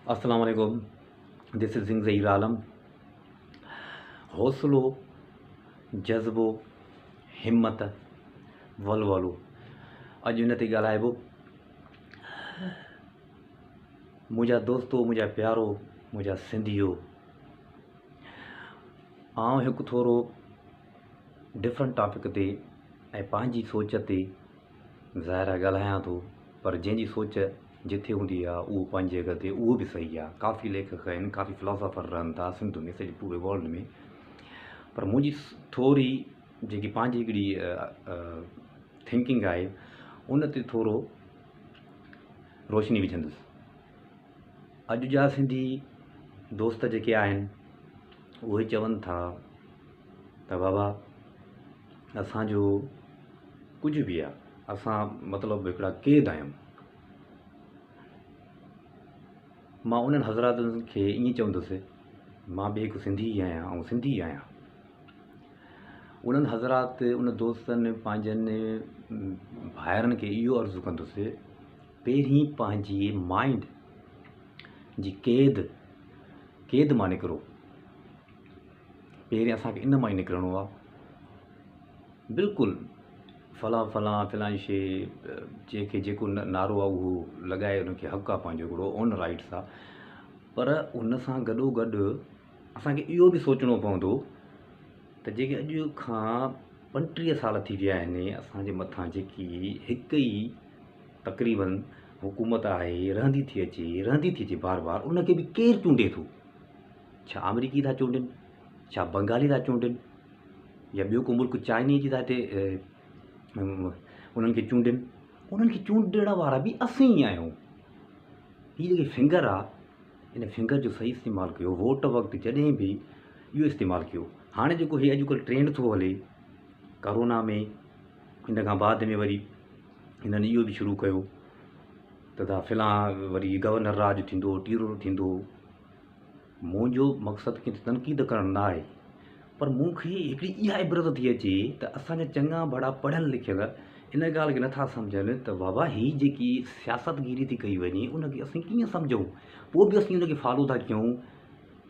السلام عليڪم دس از زنگ ظهير عالم حوصلو جذبو همت ولولو اڄ ان تي ڳالهائبو منهنجا دوستو منهنجا پيارو منهنجا سنڌيو آئون هڪ ٿورو ڊفرنٽ ٽاپڪ تي ۽ پنهنجي سوچ تي ظاهر آهي ڳالهايان ٿو پر جنهن جي سوچ جٿي هوندي آهي اهو پنهنجي جڳهه تي اهو به صحيح آهي ڪافي ليکڪ آهن ڪافي فلاسافر رهن ٿا سنڌ ۾ سڄي پوري ورلڊ ۾ پر منهنجي ٿوري جيڪي پنهنجي هڪڙي ٿنڪنگ آهي ان تي ٿورو روشني وجهندس اڄ جا سنڌي دوست جيڪي آهن اهي چون ٿا ته بابا اسانجو ڪجهه به آ اسان مطلب هڪڙا قيد آهيون مان انهن حضراتن کي ائين چوندس مان به هڪ سنڌي ئي آهيان ۽ سنڌي ئي آهيان انهن حضرات ان دوستن پنهنجن ڀائرن کي اهو عرض ڪندس پهرين پنهنجي مائنڊ جي قيد قيد مان نڪرو پهرين اسان کي ان مان ئي نڪرڻو آهي بلڪل فلان فلان فلان شي جنهن کي جيڪو نعرو آهي اهو لڳائي ان کي حق آهي پنهنجو هڪڙو اون رائٽس آهي پر ان سان گڏو گڏ اسانکي اهو به سوچڻو پوندو ته جيڪي اڄ کان 35 سال ٿي ويا آهن اسانجي مٿان جيڪي هڪ ئي تقريبن حڪومت آهي رهندي ٿي اچي رهندي ٿي اچي بار بار ان کي به ڪير چونڊي ٿو ڇا آمريڪي ٿا چونڊين ڇا بنگالي ٿا چونڊين يا ٻيو ڪو ملڪ چائني جي ٿا هتي انهن کي چونڊين انهن کي چونڊڻ وارا به اسين ئي آهيون هي جيڪي فنگر آ ان فنگر جو صحيح استعمال ڪيو ووٽ وقت جڏهن به اهو استعمال ڪيو هاڻي جيڪو هي اڄڪلهه ٽرينڊ ٿو هلي ڪورونا ۾ ان کان بعد ۾ وري هنن اهو به شروع ڪيو ته دا فلان وري گورنر راڄ ٿيندو ٽيرو ٿيندو منهنجو مقصد ڪنهن تي تنقيد ڪرڻ نه آهي پر مون کي هڪڙي اها عبرت ٿي اچي ته اسان جا چڱا ڀڙا پڙهيل لکيل ان ڳالهه کي نٿا سمجهن ته بابا هي جيڪي سياست گيري ٿي ڪئي وڃي ان کي اسين ڪيئن سمجهون پوء به اسين ان کي فالو ٿا ڪيون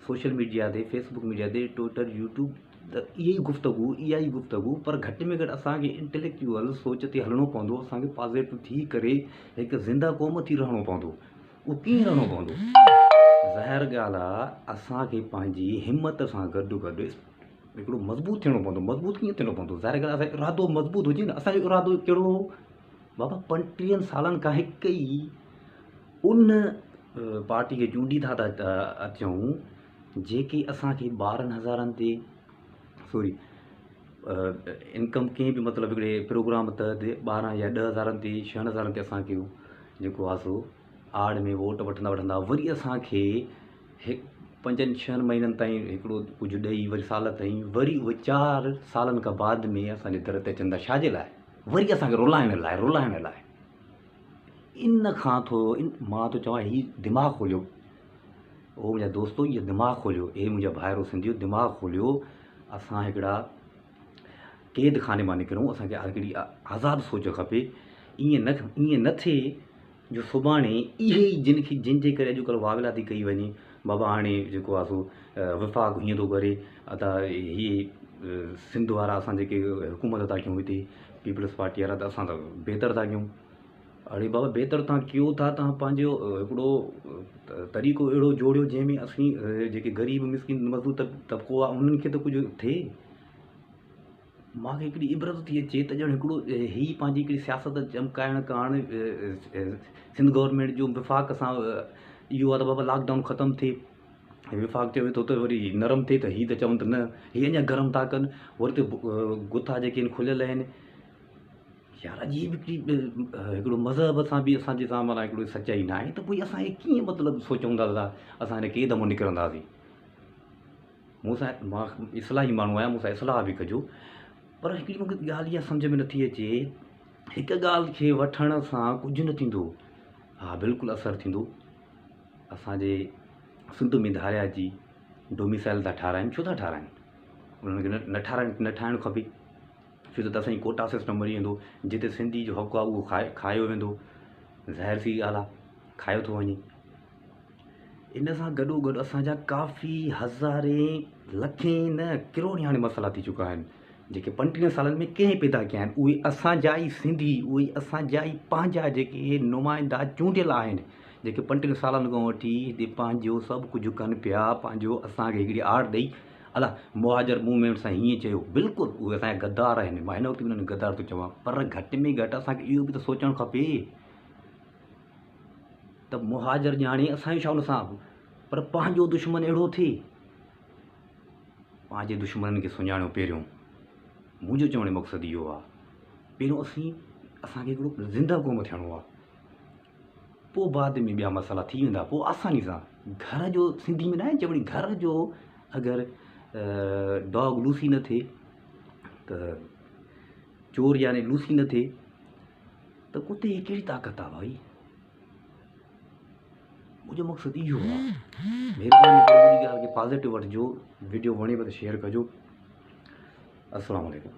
سوشل ميڊيا تي فيسبڪ ميڊيا تي ٽوئٽر يوٽيوب ته اها ئي گفتگو اها ئي گفتگو پر گهٽ ۾ گهٽ اسان کي انٽليڪچوئل سوچ تي هلڻو پوندو اسان کي پازيٽو ٿي ڪري هڪ زنده قوم ٿي رهڻو پوندو اهو ڪيئن رهڻو پوندو؟ ظاهر ڳالهه آ اسان کي پنهنجي همت سان گڏ گڏ هڪڙو مضبوط ٿيڻو پوندو مضبوط ڪيئن ٿيڻو پوندو ظاهر ڳالهه اسان جو ارادو مضبوط هجي نه اسان جو ارادو ڪهڙو هو بابا 35 سالن کان هڪ ئي ان پارٽي کي چونڊي ٿا ٿا اچون جيڪي اسان کي 12 هزارن تي سوري انڪم ڪنهن به مطلب هڪڙي پروگرام تحت 12 يا 10 هزارن تي 6 هزارن تي اسان کي جيڪو آ سو آڙ ۾ ووٽ وٺندا وٺندا وري اسان کي هڪ پنجن ڇهن مهينن تائين هڪڙو ڪجهه ڏئي وري سال تائين وري اهي چار سالن کان بعد ۾ اسان جي در تي اچن ٿا ڇا جي لاء وري اسان کي رلائڻ لاء رلائڻ لاء ان کان ٿو مان ٿو چوان هي دماغ کوليو او منهنجا دوستو اهو دماغ کوليو اي منهنجا ڀائرو سنڌيو دماغ کوليو اسان هڪڙا قيد خاني مان نڪرون اسان کي هڪڙي آزاد سوچ کپي ائين نه ائين نه ٿئي جو سڀاڻي اهي ئي جن کي جن جي ڪري اڄڪلهه واويلا ٿي ڪئي وڃي بابا هاڻي جيڪو آهي سو وفاق هيئن ٿو ڪري ادا هي سنڌ وارا اسان جيڪي حڪومت ٿا ڪيون هتي پيپلز پارٽي وارا ته اسان ته بهتر ٿا ڪيون اڙي بابا بهتر تان ڪيو ٿا تان پنهنجو هڪڙو طريقو اهڙو جوڙيو جنهن ۾ اسين جيڪي غريب مسڪين مزدور طبقو آهي انهن کي ته ڪجهه ٿئي مان کي هڪڙي عبرت ٿي اچي ته ڄڻ هڪڙو هي پنهنجي هڪڙي سياست چمڪائڻ ڪاڻ سنڌ گورنمينٽ جو وفاق سان اهو آهي ته بابا لاڪ ڊائون ختم ٿئي وفاق چوي ٿو ته وري نرم ٿئي ته هي ته چون ته نه هي اڃا گرم ٿا ڪن وري ته گٿا جيڪي آهن کليل آهن يار عجيب هڪڙي هڪڙو مذهب سان به اسان جي سان معنيٰ هڪڙو سچائي نه آهي ته پوء اسان هي ڪيئن مطلب سوچون ٿا ته اسان هن قيد مان نڪرنداسين مون سان مان اصلاحي ماڻهو آهيان مون سان اصلاح به ڪجو پر هڪڙي مونکي ڳالهه اها سمجهه ۾ نٿي اچي هڪ ڳالهه کي وٺڻ سان ڪجهه نه ٿيندو ها بلڪل اثر ٿيندو اسانجي سنڌ ۾ ڌاريا جي ڊوميسائل ٿا ٺاراهن ڇو ٿا ٺاراهن انهن کي نه ٺاراهن نه ٺاهڻ کپي ڇو ته اسانجي ڪوٽا سسٽم مري ويندو جتي سنڌي جو حق آهي اهو کائي کايو ويندو ظاهر سي ڳالهه آهي کايو ٿو وڃي. ان سان گڏو گڏ اسان جا ڪافي هزارين لکين نه ڪروڙين هاڻي مسئلا ٿي چڪا آهن جيڪي پنٽيهن سالن ۾ ڪنهن پيدا ڪيا آهن اهي اسان جا ئي سنڌي اهي اسان جا ئي پنهنجا جيڪي نمائندا چونڊيل آهن جيڪي پنٽيهن سالن کان وٺي هتي پنهنجو سڀ ڪجهه ڪن پيا پنهنجو اسان کي هڪڙي آڙ ڏئي الا مهاجر موومينٽ سان هيئن چيو بلڪل اهي اسان جا غدار آهن مان هن وقت به انهن کي غدار ٿو چوان پر گهٽ ۾ گهٽ اسان کي اهو به ته سوچڻ کپي ته مهاجر ڄاڻي اسان جو ڇا ان سان پر پنهنجو دشمن اهڙو ٿئي پنهنجي دشمنن کي سڃاڻيو پهريون منهنجو چوڻ جو مقصد اهو آهي پهريون اسين اسانکي هڪڙو زنده قوم ٿيڻو آهي پوء بعد ۾ ٻيا مسئلا ٿي ويندا پوء آساني سان گهر جو سنڌي ۾ ناهي چوڻي گهر جو اگر ڊاگ لوسي نه ٿئي ته چور يعني لوسي نه ٿئي ته ڪتي جي ڪهڙي طاقت آ ڀائي منهنجو مقصد اهو آ مهرباني ڪري منهنجي ڳالهه کي پازيٽو وٺجو ويڊيو وڻي ته شيئر ڪجو السلام عليڪم.